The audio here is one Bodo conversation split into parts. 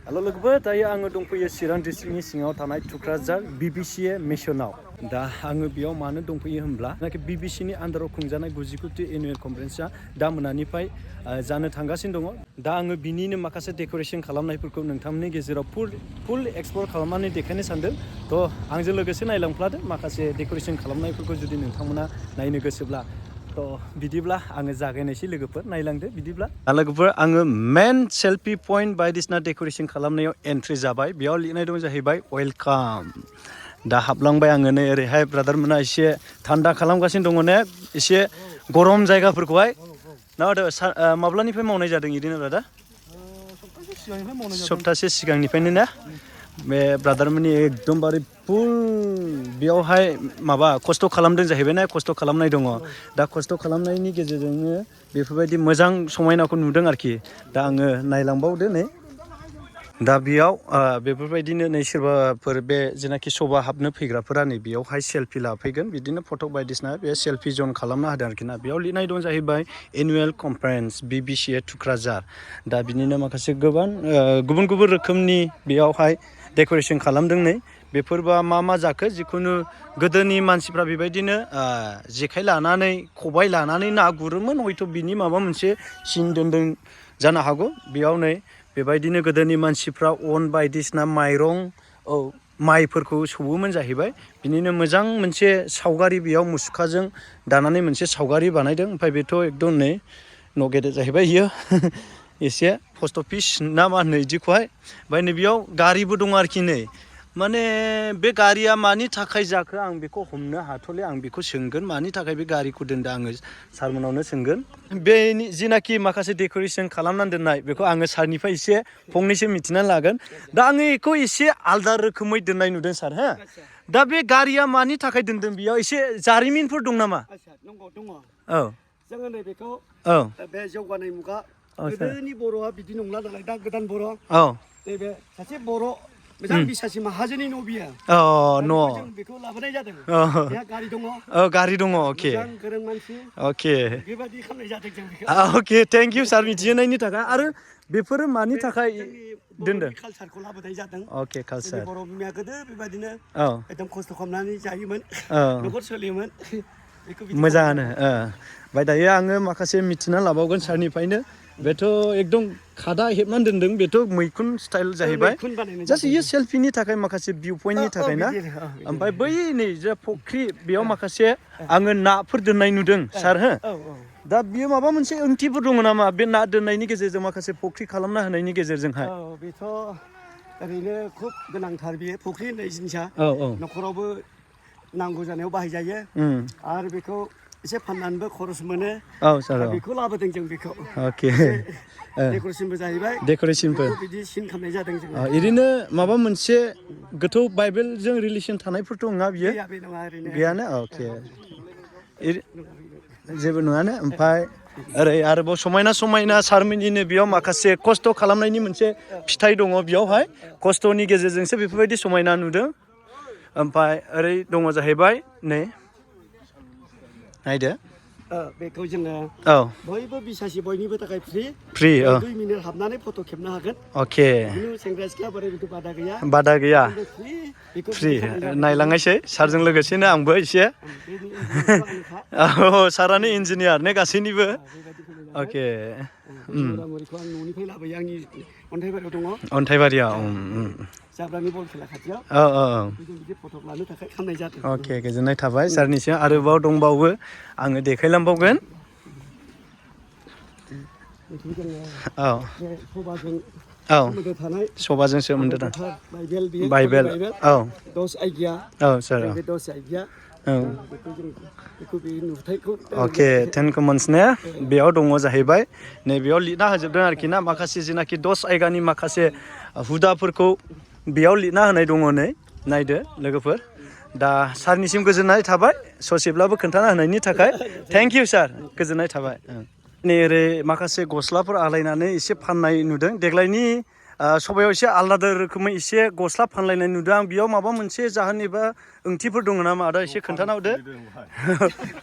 हेल' लोगोफोर दायो आङो दंफैयो चिरां डिस्ट्रिक्टनि सिङाव थानाय थुक्राझार बिबिसिए मिसनाव दा आङो बेयाव मानो दंफैयो होनब्ला बिबिसिनि आन्दाराव खुंजानाय 99थि एनुवेल कनफारेन्सआ दा मोनानिफ्राय जानो थांगासिनो दङ दा आङो बिनिनो माखासे डेक'रेसन खालामनायफोरखौ नोंथांमोननि गेजेराव फुल एक्सप्लर खालामनानै देखायनो सानदों थ' आंजों लोगोसे नायलांफ्लादो माखासे डेक'रेसन खालामनायफोरखौ जुदि नोंथांमोना नायनो गोसोब्ला थ' बिदिब्ला आङो जागायनायसै लोगोफोर नायलांदो बिदिब्ला लोगोफोर आङो मेन सेल्फि पइन्ट बायदिसिना डेक'रेसन खालामनायाव एन्ट्रि जाबाय बेयाव लिरनाय दं जाहैबाय वेलकाम दा हाबलांबाय आङो नै ओरैहाय ब्रादारमोना एसे थान्दा खालामगासिनो दङ ने एसे गरम जायगाफोरखौहाय ना माब्लानिफ्राय मावनाय जादों इदिनो ब्रादार सप्तासे सिगांनिफ्रायनो ना बे ब्रादारमोननि एकदमबारे फुल बेयावहाय माबा खस्थ' खालामदों जाहैबाय ना खस्थ' खालामनाय दङ दा खस्थ' खालामनायनि गेजेरजोंनो बेफोरबायदि मोजां समायनाखौ नुदों आरोखि दा आङो नायलांबावदो नै दा बेयाव बेफोरबायदिनो नै सोरबाफोर बे जेनाखि सभा हाबनो फैग्राफोरा नै बेयावहाय सेल्फि लाफैगोन बिदिनो फट' बायदिसिना बे सेल्फि जन खालामना होदों आरोखि ना बेयाव लिरनाय दं जाहैबाय एनुवेल कनफारेन्स बिबिसिए थुक्राझार दा बिनिनो माखासे गोबां गुबुन गुबुन रोखोमनि बेयावहाय डेक'रेसन खालामदों नै बेफोरबा मा जाखो जिखुनु गोदोनि मानसिफ्रा बेबायदिनो जेखाइ लानानै खबाइ लानानै ना गुरोमोन हयथ' बिनि माबा मोनसे सिन दोन्दों जानो हागौ बेयाव नै बेबायदिनो गोदोनि मानसिफ्रा अन बायदिसिना माइरं माइफोरखौ सौवोमोन जाहैबाय बिनिनो मोजां मोनसे सावगारि बेयाव मुसुखाजों दानानै मोनसे सावगारि बानायदों ओमफ्राय बेथ' एकदम नै न' गेदेर जाहैबाय इयो एसे पस्ट अफिस ना मा होनो बिदिखौहाय ओमफ्राय नै बेयाव गारिबो दङ आरोखि नै माने बे गारिया मानि थाखाय जाखो आं बेखौ हमनो हाथ'ले आं बेखौ सोंगोन मानि थाखाय बे गारिखौ दोनदों आङो सारमोनावनो सोंगोन बेनि जिनाखि माखासे डेक'रेसन खालामनानै दोननाय बेखौ आङो सारनिफ्राय एसे फंनैसो मिथिनानै लागोन दा आङो बेखौ एसे आलदा रोखोमै दोननाय नुदों सार हो दा बे गारिया मानि थाखाय दोनदों बेयाव एसे जारिमिनफोर दं नामा दङ औ जोङो नैबेखौ औ बे जौगानाय मुगा गोदोनि बर'आ बिदि नंला नालाय दा गोदान बर' औ नैबे सासे बर' मोजां बिसासि माहाजोननि न' बियो न' जों बेखौ लाबोनाय जादों बेहा गारि दङ गारि दङ अके मोजां गोरों मानसि अके बेबायदि खालामनाय जादों जों बेखौ अके थेंक इउ सार मिथिहोनायनि थाखाय आरो बेफोरो मानि थाखाय दोनदों बर'नि कालसारखौ लाबोनाय जादों अके जोंनि कालसार बर' बिमाया गोदो बेबायदिनो औ एकदम खस्थ' खालामनानै जायोमोन न'खर सोलियोमोन मोजाङानो ओमफ्राय दायो आङो माखासे मिथिना लाबावगोन सारनिफ्रायनो बेथ' एकदम खादा हेबनानै दोनदों बेथ' मैखुन स्टाइल जाहैबाय मैखुन बानायनाय जास्ट जादों इयो सेल्फिनि थाखाय माखासे भिउ पइन्टनि थाखाय ना ओमफ्राय बै नै जे फुख्रि बेयाव माखासे आङो नाफोर दोननाय नुदों सार हो दा बियो माबा मोनसे ओंथिफोर दङ नामा बे ना दोननायनि गेजेरजों माखासे फुख्रि खालामना होनायनि गेजेरजोंहाय बेथ' ओरैनो खुब गोनांथार बेयो फुख्रि होननाय जिनिसा न'खरावबो नांगौ जानायाव बाहायजायो आरो बेखौ एसे फाननानैबो खरस मोनो बेखौ लाबोदों जों बेखौ अके डेक'रेसनबो जाहैबाय डेक'रेसनफोर बिदि सिन खालामनाय जादों जोङो ओरैनो माबा मोनसे गोथौ बाइबेलजों रिलेसन थानायफोर दंना बियो गैया बे नङा ओरैनो गैयानो अके जेबो नङानो ओमफ्राय ओरै आरोबाव समायना समायना सारमोननिनो बेयाव माखासे खस्थ' खालामनायनि मोनसे फिथाइ दङ बेयावहाय खस्थ'नि गेजेरजोंसो बेफोरबायदि समायना नुदों ओमफ्राय ओरै दङ जाहैबाय नै नायदो बेखौ जोङो बयबो बिसासि बयनिबो थाखाय फ्रि 2 मिनिट हाबनानै फट' खेबनो हागोन अके खुनु सेंग्रा सिख्ला बोराय बेथ' बादा गैया फ्रि फ्रि नायलांनायसै सारजों लोगोसेनो आंबो एसे सारानो इन्जिनियार ने गासैनिबो अके मुरामुरिखौ आं न'निफ्राय लाबोयो आंनि अन्थाइबारियाव दङ अन्थाइबारियाव जाब्रानि बल खेला खाथियाव बिदि फट' लानो थाखाय खालामनाय जादों अके गोजोननाय थाबाय सारनिसिम आरोबाव दंबावो आङो देखायलांबावगोन सोमोन्दो थानाय सभाजों सोमोन्दो दं बाइबेल औ दस आइगिया सार बे दस आइगिया बेखौ बे नुथायखौ अके 10 कमान्डस ने बेयाव दङ जाहैबाय नैबेयाव लिरना होजोबदों आरोखि ना माखासे जेनाखि 10 आयगानि माखासे हुदाफोरखौ बेयाव लिरना होनाय दङ नै नायदो लोगोफोर दा सारनिसिम गोजोननाय थाबाय ससेब्लाबो खोन्थाना होनायनि थाखाय थेंक इउ सार गोजोननाय थाबाय नै ओरै माखासे गस्लाफोर आलायनानै एसे फाननाय नुदों देग्लायनि सबायाव एसे आलादा रोखोमै एसे गस्ला फानलायनाय नुदों आं बेयाव माबा मोनसे जाहोन एबा ओंथिफोर दङ नामा आदा एसे खोन्थाना होदो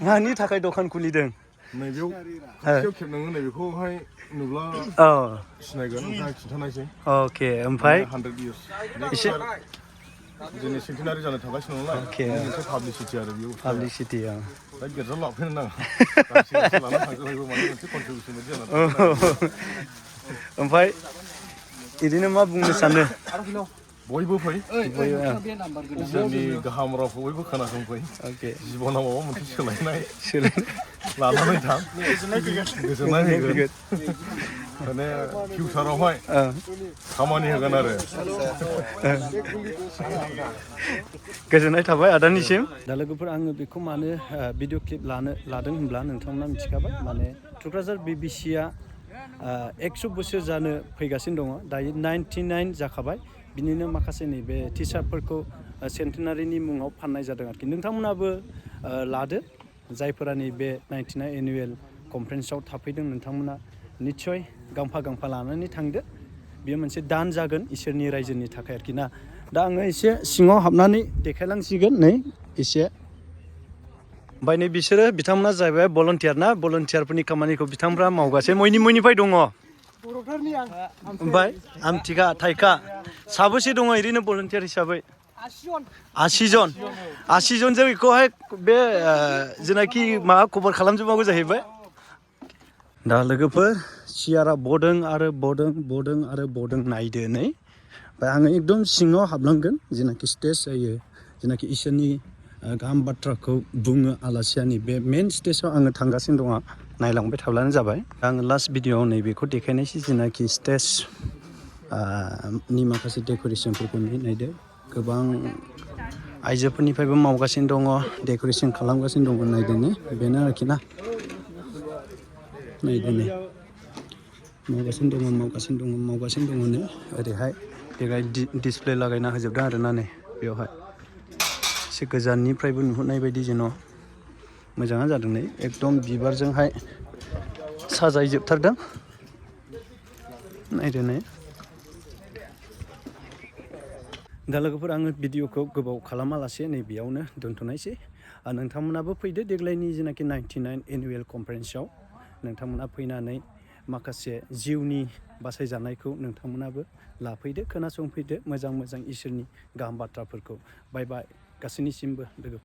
मानि थाखाय दखान खुलिदों नैबेयाव खाथियाव खेबनाङो नैबेखौहाय नुब्ला सिनायगोन नोंथाङा खिन्थानायसै अके ओमफ्राय 100 years एसे जोंनि सेन्टिनारि जानो थांगासिनो नालाय मोनसे पाब्लिसिटि आरो बेयाव पाब्लिसिटि दा गिर्जा लांफैनो नाङा गांसे लाना थांजोबनायबो माने मोनसे कन्ट्रिबिउसन बायदि जाना ओमफ्राय बिदिनो मा बुंनो सानो बयबो फै इसोरनि गाहाम रावखौ बयबो खोनासंफै जिबनाव माबा मोनसे सोलायनाय लानानै थां गोजोननाय होगोन माने फिउचारावहाय खामानि होगोन आरो गोजोननाय थाबाय आदानिसिम दा लोगोफोर आङो बेखौ मानो भिडिअ क्लिप लादों होनब्ला नोंथांमोना मिथिखाबाय माने थुक्राझार बिबिसिआ 100 बोसोर जानो फैगासिनो दङ दायो 99 जाखाबाय बिनिनो माखासे नैबे टि सार्टफोरखौ सेन्टिनारिनि मुङाव फाननाय जादों आरोखि नोंथांमोनाबो लादो जायफोरा नैबे 99 एनुवेल कनफारेन्सआव थाफैदों नोंथांमोना निस्सय गांफा गांफा लानानै थांदो बेयो मोनसे दान जागोन इसोरनि रायजोनि थाखाय आरोखि ना दा आङो एसे सिङाव हाबनानै देखायलांसिगोन नै एसे ओमफ्राय नै बिसोरो बिथांमोना जाहैबाय भलन्टियार ना भलन्टियारफोरनि खामानिखौ बिथांमोनहा मावगासिनो मयनिफ्राय दङ ओमफ्राय आमथिखा थाइखा साबेसे दङ ओरैनो भलन्टियार हिसाबै 80 जनजों बेखौहाय बे जेनाखि माबा कभार खालामजोबनांगौ जाहैबाय दा लोगोफोर सियारा बदों आरो बदों नायदो नै ओमफ्राय आङो एकदम सिङाव हाबलांगोन जेनाखि स्टेज जायो जेनाखि इसोरनि गाहाम बाथ्राखौ बुङो आलासियानि बे मेन स्टेजाव आङो थांगासिनो दङ नायलांबाय थाब्लानो जाबाय आङो लास्ट भिडिअआव नैबेखौ देखायनायसै जेनाखि स्टेज नि माखासे डेक'रेसनफोरखौ नायदो गोबां आइजोफोरनिफ्रायबो मावगासिनो दङ डेक'रेसन खालामगासिनो दङ नायदो नै बेनो आरोखि ना नायदो नै मावगासिनो दङ नै ओरैहाय देग्लाय डिसप्ले लागायना होजोबदों आरोना नै बेवहाय एसे गोजाननिफ्रायबो नुहुरनाय बायदि जेन' मोजाङानो जादों नै एकदम बिबारजोंहाय साजायजोबथारदों नायदो नै दा लोगोफोर आङो भिडिअखौ गोबाव खालामालासे नै बेयावनो दोनथ'नायसै नोंथांमोनाबो फैदो देग्लायनि जेनाखि 99 एनुवेल कनफारेन्सआव नोंथांमोना फैनानै माखासे जिउनि बासायजानायखौ नोंथांमोनाबो लाफैदो खोनासंफैदो मोजां इसोरनि गाहाम बाथ्राफोरखौ बाय गासैनिसिमबो लोगो